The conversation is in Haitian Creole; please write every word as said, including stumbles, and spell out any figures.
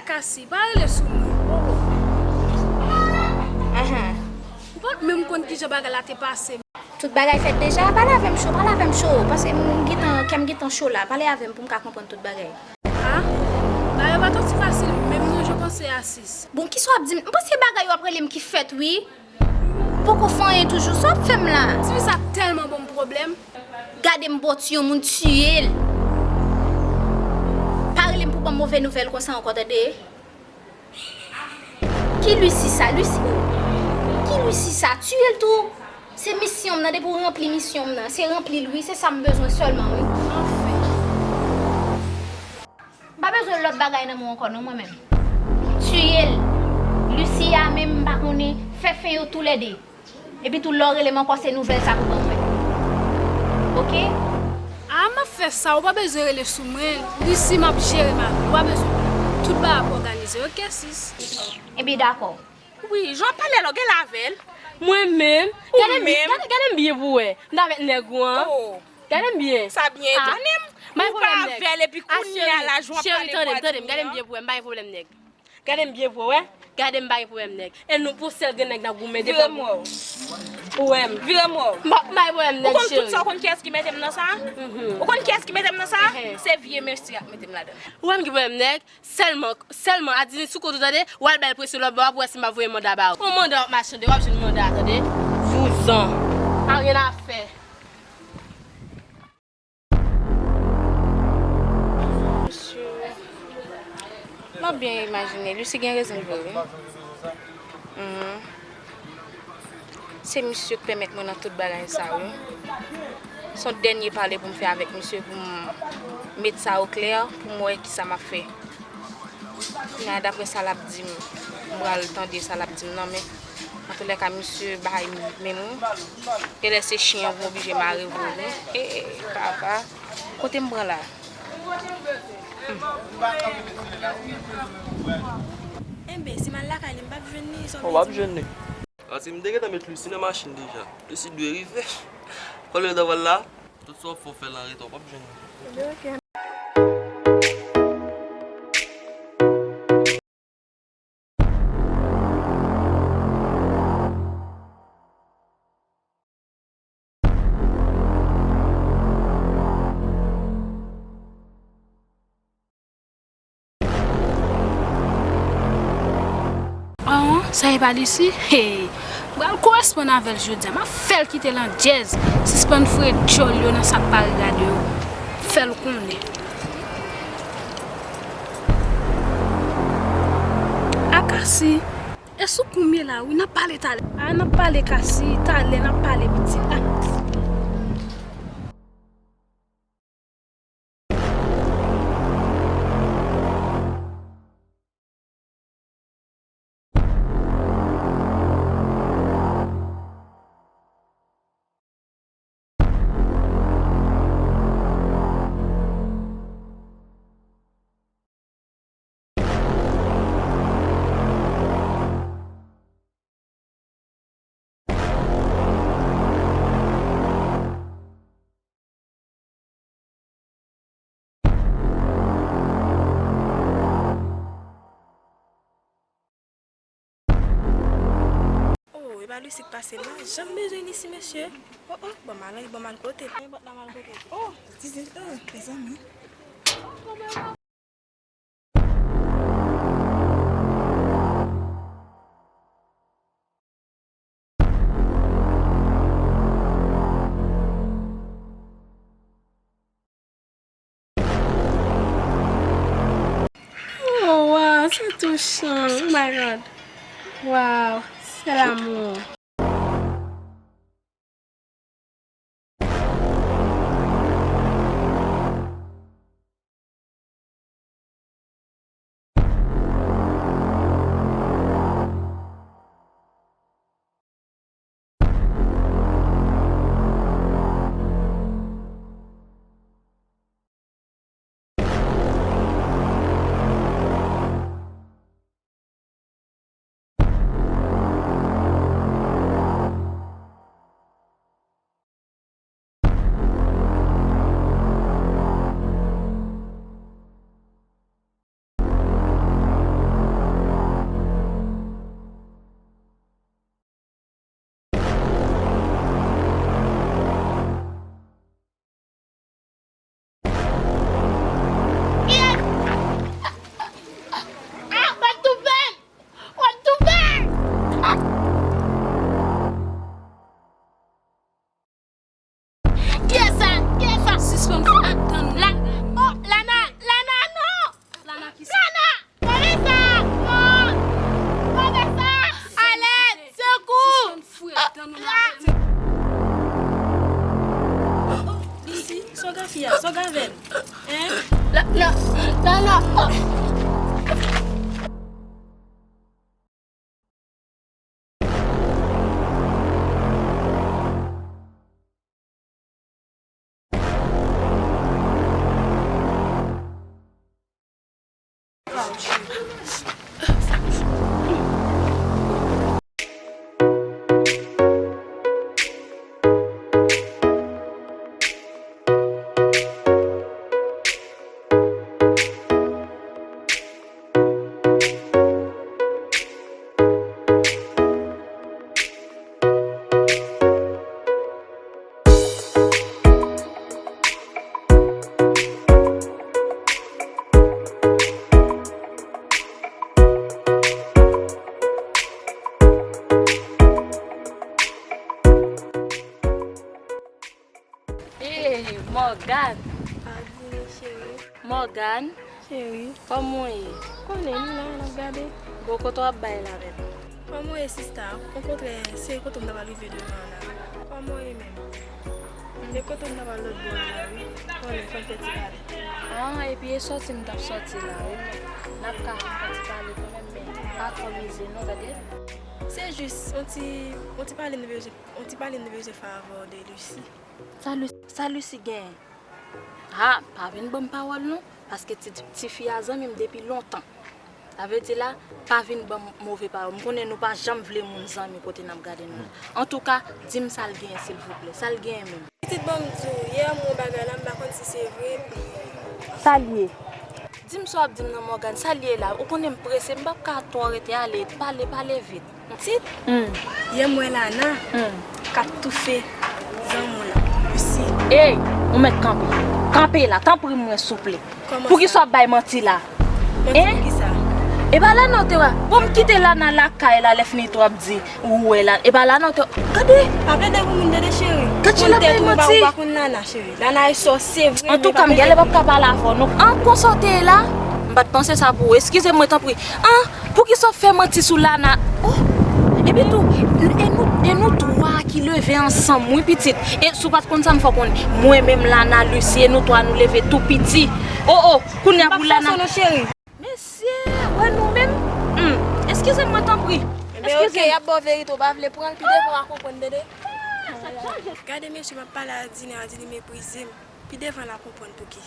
Kasi, pa rele sou mwen. Ahan. Ou pa t menm konn kijan bagay la te pase. Tout bagay fèt deja, pale avè m cho, pale avè m cho, paske m gentan, kè m gentan cho la, pale avè m pou m ka konprann tout bagay. Ah, bagay yo pa t osi fasil menm non, je pense à six. Bon, kisa w ap di m? M panse bagay yo ap rele m ki fèt, wi. M poko fè anyen toujou, sa w ap fè m la? Tifi sa tèlman ban m pwoblèm. Gade m bò ti yon moun tiye l. Pa rele m pou ban m move nouvèl konsa ankò, tande? Ki Lucy sa? Lucy? Ki Lucy sa? Tiye l tou. Se misyon m nan, depi w ranpli misyon m nan, se ranpli l wi, se sa m bezwen sèlman wi. Anfen. M pa bezwen lòt bagay nan men w ankò non, mwen menm. Tiye l. Lucy a menm, m pa konnen, fè fen yo toulède. Epi tou lè w rele m ankò, se nouvèl sa pou ban mwen. Oke? Ah, m ap fè sa, ou pa bezwen rele sou mwen. Lucy, m ap jere m avè l. Ou pa bezwen. Tout bagay ap òganize, oke, sis? Ebyen, dakò. Wi, jan w ap pale la, w gèlè avè l. Mwen menm? Ou menm? Gade, gade, gade m byen pou wè. M t avèk nèg ou an. Oh. Gade m byen. Sa byen etone m. Ou pa avè l epi kounye a la, jan w ap pale pou a di moun nan. Cheri, tande m, tande m, gade m byen pou wè, m pa gen pwoblèm nèg. Gade m byen pou wè. Gade m pa gen pwoblèm nèg. E nou pou sèl gen nèg nan goumen devan. Vire m wè w. Ou wè m. Vire m wè w. M pa, m pa gen pwoblèm nèg, cheri. Ou konn tout sa, ou konn kiyès ki mete m nan sa? Mhm. Ou konn kiyès ki mete m nan sa? Ehe. Se vye mesye a k mete m ladan l. Ou wè m gen pwoblèm nèg? Sèlman, sèlman, Adini sou kont ou tande, w al bay presyon lòt bò a pou wè si m ap voye manda ba ou. Yon manda w ap machande, w ap jwenn manda a tande. Vouzan. Pa gen afè. Mesye, m ap byen imajine, Lucy gen rezon vre wi. Mhm. Se misye k pèmèt mwen nan tout bagay sa wi. Se yon dènye pale pou m fè avèk misye pou m met sa oklè, pou m wè kisa m ap fè. Kounye a, daprè sa l ap di m, m pral tande sa l ap di m nan, men antoulèka, misye bay men m wi. Genlè se chen an pou m oblije mare vre wi. E, papa, kote m pran la? Hmm. Enben, si m al lakay li, m p ap jwenn li, sa w vle di? W ap jwenn li. Paske m te gentan met Lucy nan machin deja. Lucy dwe rive. Fò l ta pral la. Tout sa w ap fè w fè l an reta, w p ap jwenn li. Ebyen, oke. Oh, sa e pa Lucy? Hey, m pral koresponn avè l jodi a. M ap fè l kite landjèz. Sispann foure djòl yo nan sa k pa regade yo. Fè l konnen. A Kasi, e sou kou m ye la wi, n ap pale talè. A, n ap pale Kasi, talè n ap pale pitit. A. Oh, e pa Lucy k pase la. Jan m bezwen Lucy, mesye. Oh, oh, ban m al, ban m al kote l. Ban m al kote l. Oh, oh, mezanmi. Oh, wow, c'est touchant. Oh my God. Wow, c'est l'amour. Hey, Morgane! Adine, cheri. Morgane, cheri, kòman w ye? Konnen nou la, n ap gade. Bon, kote w ap bay la menm? Kòman w ye, sista? Okontrè, se kote m ta pral rive devan la. Kòman w ye menm? E kote m ta pral lòt bò a la, wi. Konnen, fò n fè ti pale. Ah, epi e sòti m t ap sòti la, wi. N ap ka fè ti pale kanmenm, men pa twò mize non, tande? Se jis, on ti, on ti pale nou bezwen, on ti pale nou bezwen fè avè w de Lucie. Sa Lu-, sa Lucie genyen? Ha, pa vin ban m pawòl non, paske ti, tifi a zanmi m depi lontan. Sa vle di la, pa vin ban m move pawòl. M konnen nou pa janm vle moun zanmi kote n ap gade nou la. Antouka, di m sa l genyen silvouplè. Sa l genyen menm? Pitit, ban m di w, yè m wè yon bagay la, m pa konn si se vre. Sa l ye? Di m sa w ap di m nan, Morgane, sa l ye la? Ou konnen m prese, m p ap ka twò rete, ale, pale, pale vit. Pitit, hmm, yè m wè Lana, hmm, k ap toufe zanmi w la, Lucie. Ey, ou mèt kanpe. Kanpe la, tanpri mwen, souple. Kòman sa? Poukisa w ap bay manti la? Manti, hein? Poukisa? E pa Lana w te wè. Bon, m kite Lana lakay la, lè fini tou w ap di ou wè Lana. E pa Lana w te wè. Gade! Pa plede pou moun, tande, cheri. Gad jan l ap bay manti. Ou pa konn Lana, cheri. Lana e sòsye vre. Antouka, m genlè p ap ka pale avè w non. An, konsa w te ye la? M pa t panse sa pou ou. Eskize mwen, tanpri. An, poukisa w ap fè manti sou Lana? Oh! Epi tou, e nou, e nou twa ki leve ansanm, wi, pitit. E si w pa t konn sa, m fè w konnen. Mwen menm, Lana, Lucie, e nou twa, nou leve tou piti. Oh, oh, kounye a pou Lana. M p ap fè sa non, cheri. Mesye, wè nou menm. Hmm, eskize mwen, tanpri. Ebyen, oke, y ap ba w verite, ou pa vle pran l, pi devan w a konprann, tande. Gade mesye, m ap pale a Adine, Adine meprize m. Pi devan l a konprann pouki.